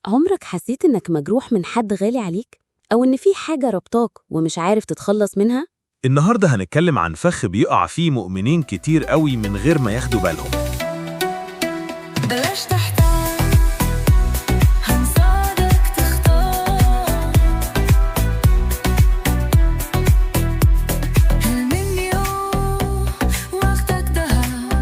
عمرك حسيت إنك مجروح من حد غالي عليك؟ أو إن في حاجة ربطاك ومش عارف تتخلص منها؟ النهاردة هنتكلم عن فخ بيقع فيه مؤمنين كتير قوي من غير ما ياخدوا بالهم. بلاش تحتار، هنساعدك تختار. المنيو وقتك دهب،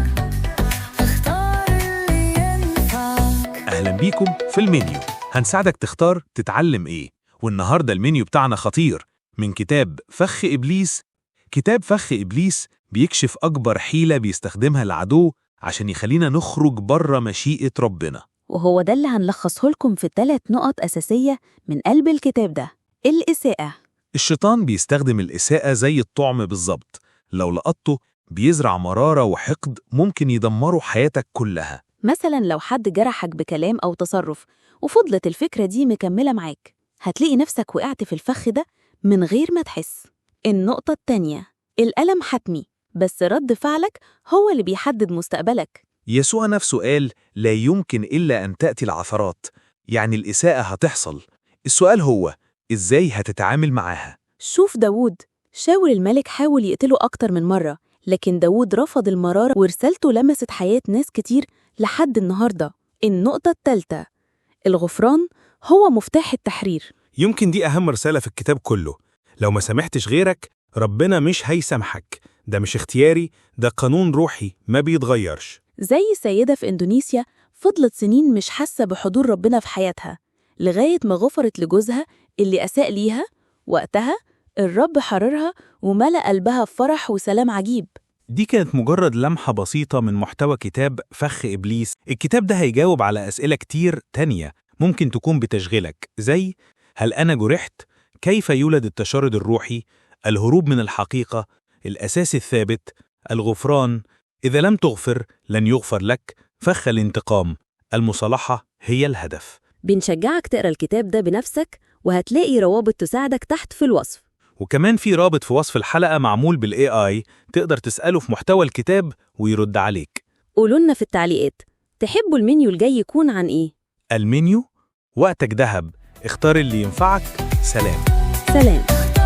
اختار اللي ينفعك. أهلا بيكم في المنيو، هنساعدك تختار تتعلم إيه. والنهاردة المنيو بتاعنا خطير من كتاب فخ إبليس. كتاب فخ إبليس بيكشف أكبر حيلة بيستخدمها العدو عشان يخلينا نخرج بره مشيئة ربنا. وهو ده اللي هنلخصه لكم في 3 نقط أساسية من قلب الكتاب ده. الإساءة. الشيطان بيستخدم الإساءة زي الطعم بالظبط، لو لقطته بيزرع مرارة وحقد ممكن يدمروا حياتك كلها. مثلا لو حد جرحك بكلام أو تصرف وفضلت الفكرة دي مكملة معاك، هتلاقي نفسك وقعت في الفخ ده من غير ما تحس. النقطة التانية، الألم حتمي، بس رد فعلك هو اللي بيحدد مستقبلك. يسوع نفسه قال لا يمكن إلا أن تأتي العثرات، يعني الإساءة هتحصل. السؤال هو إزاي هتتعامل معاها؟ شوف داوود، شاول الملك حاول يقتله أكتر من مرة، لكن داوود رفض المرارة ورسالته لمست حياة ناس كتير لحد النهاردة. النقطة التالتة، الغفران هو مفتاح التحرير. يمكن دي أهم رسالة في الكتاب كله. لو ما سامحتش غيرك ربنا مش هيسامحك. ده مش اختياري، ده قانون روحي ما بيتغيرش. زي سيدة في إندونيسيا فضلت سنين مش حاسة بحضور ربنا في حياتها، لغاية ما غفرت لجوزها اللي أساء ليها. وقتها الرب حررها وملأ قلبها بفرح وسلام عجيب. دي كانت مجرد لمحة بسيطة من محتوى كتاب فخ إبليس. الكتاب ده هيجاوب على أسئلة كتير تانية ممكن تكون بتشغلك، زي هل أنا جرحت؟ كيف يولد التشرد الروحي؟ الهروب من الحقيقة؟ الأساس الثابت؟ الغفران؟ إذا لم تغفر لن يغفر لك. فخ الانتقام. المصالحة هي الهدف. بنشجعك تقرأ الكتاب ده بنفسك، وهتلاقي روابط تساعدك تحت في الوصف. وكمان في رابط في وصف الحلقة معمول بال AI، تقدر تسأله في محتوى الكتاب ويرد عليك. قولوا لنا في التعليقات تحبوا المنيو الجاي يكون عن إيه؟ المنيو وقتك ذهب، اختار اللي ينفعك. سلام. سلام. اختار.